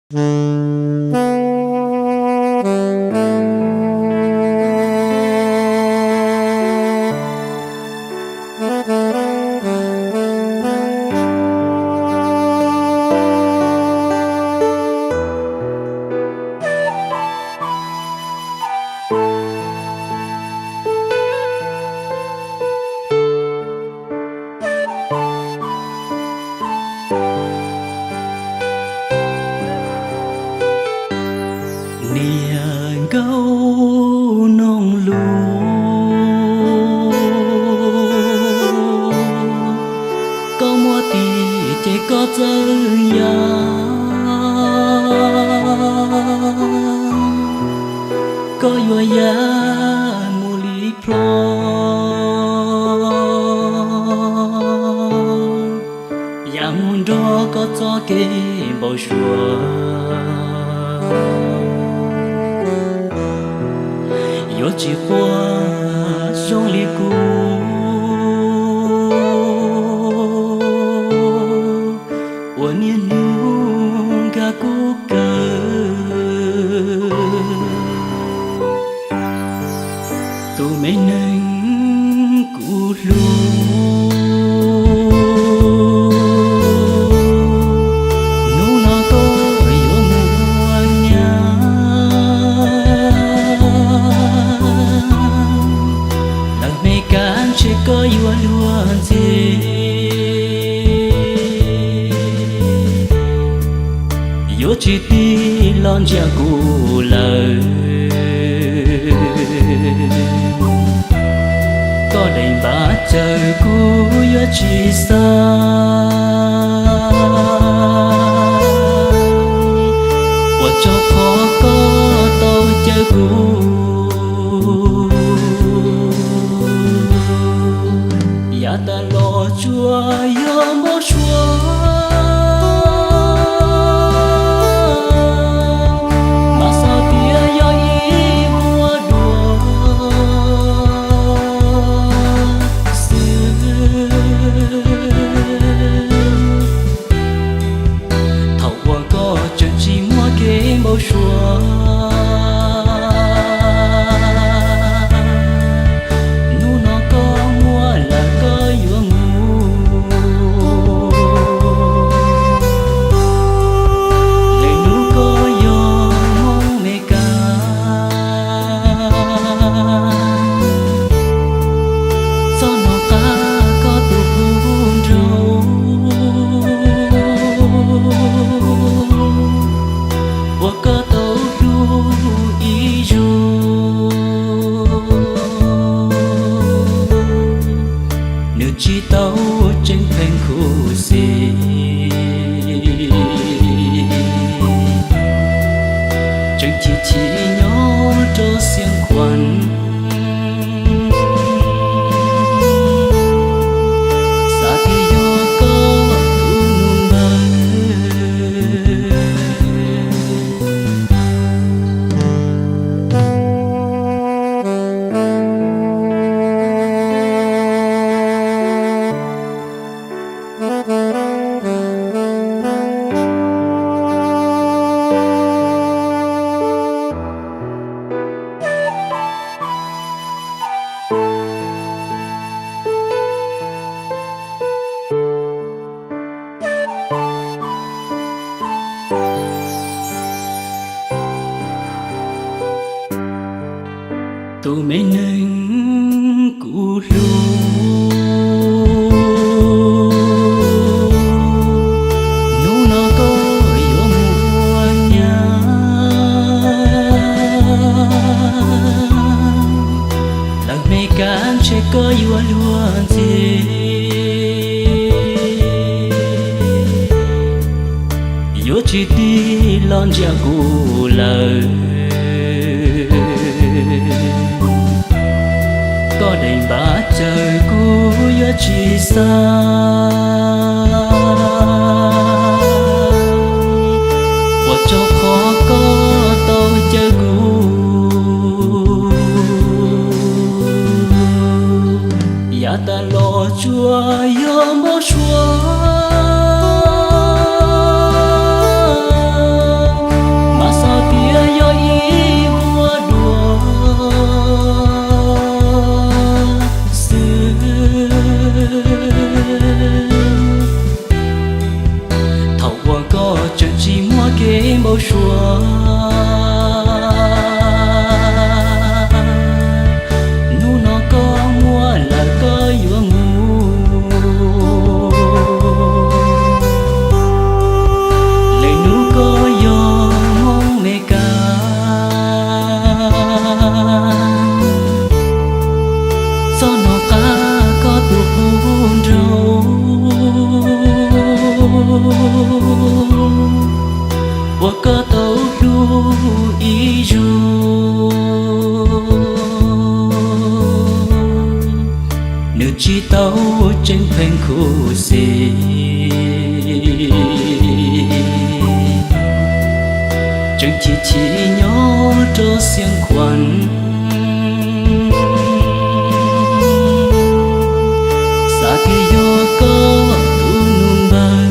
Niam nkauj noog lus, koj muaj tis ces koj txawj ya, koj yuav ya mus li plho, ya mus nrog koj txoj kev npau suav. Yuav tsis quaj zoo li kuv uas niaj hnub nkag kuv kawg. Tus me neeg kuv hlub, hnub no koj yuav mus ua nyab, lawv me kab ntshe koj yuav luag ntxhi. Yuav tsis tig los ntsia kuv lawm, koj deem npav tsawv kuv yuav tsis xav, ua rau qhov koj tau caw kuv yav tas los tsuas yog npau suav, mas xav tias yog ib vuag dua xwb. Thaum uas koj tseem tsis muaj kev npau suav, hnub no koj muaj lawm koj yuav mus, lwm hnub koj yog Hmoob Mes Kas. Txhob hnov qab koj tus hlub nraug uas koj tau hlub ib zaug, nws tsis tau tseem pheej khuv xim, tseem chim chim nyob rau Xiav Khuam, xav tias yog koj tus nus npawg. Tus me neeg kuv hlub, hnub no koj yuav mus ua nyab, lawv me kab ntshe koj yuav luag ntxhi. Yuav tsis tig los ntsia kuv lawm, koj deem npav tsawv kuv yuav tsis xav, ua rau qhov koj tau caw kuv yav tas los tsuas yog npau suav. Tsis muaj kev npau suav, hnub no koj muaj lawm koj yuav mus, lwm hnub koj yog Hmoob Mes Kas. Txhob hnov qab koj tus qub nraug uas koj tau hlub ib zaug, nws tsis tau tseem pheej khuv xim, tseem chim chim nyob rau Xiav Khuam, xav tias yog koj tus nus npawg.